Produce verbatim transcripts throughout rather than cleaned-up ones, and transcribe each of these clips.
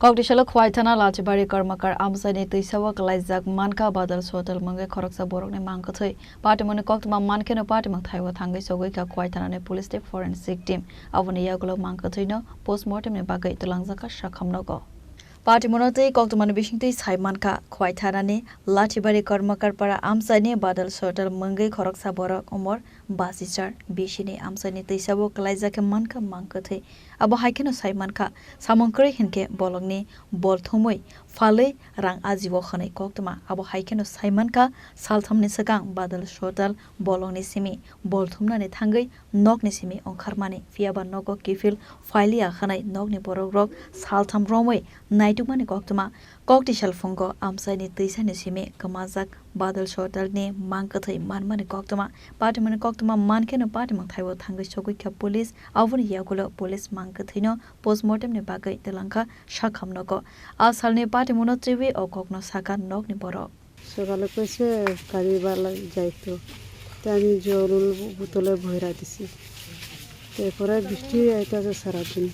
Koktisalo Khwai thana Lachibari Karmakar amchaini twisao kwlaijak mankha Badal Sotal mungwi khoroksa borokni mang kwthwi. Patimungni koktwma mankheno patimung thaibo thangwi sogwi kha Khwai thanani police tei forensic team. Aboni yagulo mang kwthwino postmortemni bagwi twlangjakha sakham nogo. Patimungno tei koktwmani bisingtwi sai mankha Khwai thanani Lachibari Karmakar para amchaini Badal Sotal mungwi khoroksa borok umor basichar bisini amchaini twisao kwlaijak khe mankha mang kwthwi. Abo hai kheno sai mankha, samung kwrwi hinkhe bolongni bol thumwi phalwi rang ajio hwnwi koktwma. Abo hai kheno sai mankha, salthamni swkang Badal Sotal bolongni simi bol thumnani thangwi nokni simi ongkharmani, phiyaba nogo kiphil phailiya hwnwi nokni borokrok saltham romwi naitukmani koktwma. Koktisal phungo amchaini twisani simi kwmajak Badal Sotalni mang kwthwi manmani koktwma. Patimungni koktwma mankheno patimung thaibo thangwi sogwi kha police. Aboni yagulo police mang kwthwino postmortemni bagwi twlangkha sakham nogo. A salni patimungno twiwi o kokno sakha nokni borok. সকালে কইছে গাড়ি বালা যাইতো, তো আমি জল বোতলে ভরা দিছি। তারপরে বৃষ্টি আইতাছে সারাদিন।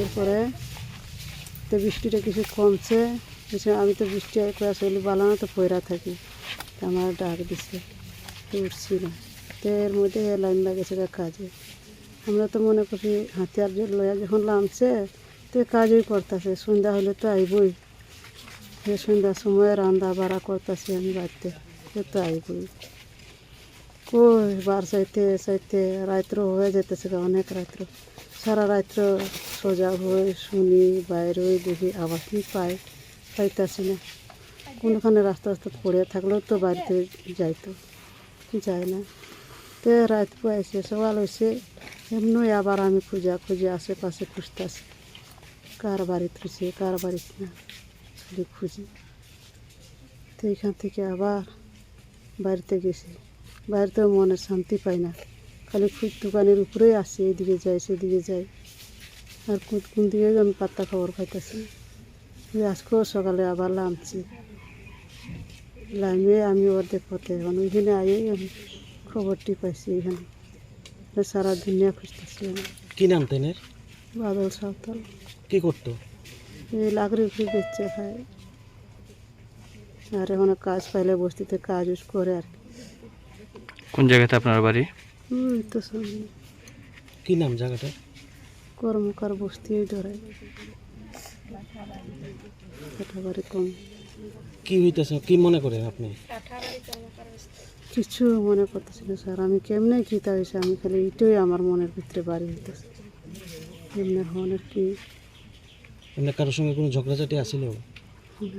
এরপরে তো বৃষ্টিটা কিছু কমছে, বলছে, "আমি তো বৃষ্টি আর কয়ে আসলে বালানো তো পয়রা থাকি।" তো আমার ডাক দিছে, তো উঠছি না। তো এর মধ্যে এ লাইন লাগেছে গা কাজে। আমরা তো মনে করছি হাতিয়ার যে লয়া যখন লামছে, তো কাজই করতেছে, সন্ধ্যা হলে তো আইবই। সে সন্ধ্যার সময় রান্না বাড়া করতেছি আমি বাড়িতে, সে তো আইবই। কই বার চাইতে চাইতে রাত্র হয়ে যেতেছে গা, অনেক রাত্র। সারা রাত্র সজাগ হয়ে শুনি, বাইরে হয়ে দেখি, আবার কি পাই, পাইতাছি না। কোনোখানে রাস্তা রাস্তা পড়ে থাকলেও তো বাড়িতে যাইতো, যায় না। তো রাত পুয়াইছে, সকাল হয়েছে, এমনি আবার আমি খুঁজা খুঁজি আশেপাশে খুঁজতেছি, কার বাড়িত হয়েছে, কার বাড়িত না, খালি খুঁজি। তো এখান থেকে আবার বাড়িতে গেছি, বাড়িতেও মনে শান্তি পাই না, খালি খুব দোকানের উপরেই আসি, এদিকে যাই সেদিকে যাই, আর কোন কোন দিকে আমি পাত্তা খবর পাইতেছি না। এই আজকেও সকালে আবার লামছি, লামে আমি অর্ধেক পথে এখন ওইখানে আইয়েই আমি খবরটি পাইছি এখানে। সারা দুনিয়া খুঁজতেছি আমি। কি নাম তাইনের? বাদল সাঁওতাল। কি করতো? এই লাকড়ি উকড়ি বেচে খায়। আর এখন কাজ পাইলে বস্তিতে কাজ উজ করে আর কি। কোন জায়গাতে আপনার বাড়ি? ওই তো সামনে। কি নাম জায়গাটা? কর্মকার বস্তি ওই ধরে। কাঠাবাড়ি কম। কি হইতেছে, কি মনে করেন আপনি? কিছু মনে করতেছি না স্যার, আমি কেমনে কিতা হয়েছে, আমি খালি এটাই আমার মনের ভিতরে বাড়ি হইতেছে। এমনি হওয়ার কি? এমনি কারোর সঙ্গে কোনো ঝগড়াঝাটি আছিল?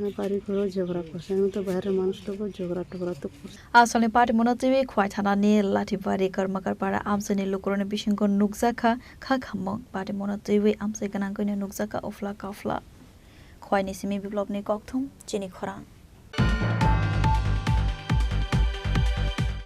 না, বাড়ি ঘরও ঝগড়া করছে, আমি তো বাইরের মানুষ তো ঝগড়া টগড়া তো করছে। Asalni patimungno twiwi Khwai thanani Lathibari Karmakar para amchaini lukurokni bisingo nukjakha kha khammung. Patimungno twiwi amchai gwnangwino nukjakha uphla kaphla. Khwaini simi Biplopni kokthum, chini khorang.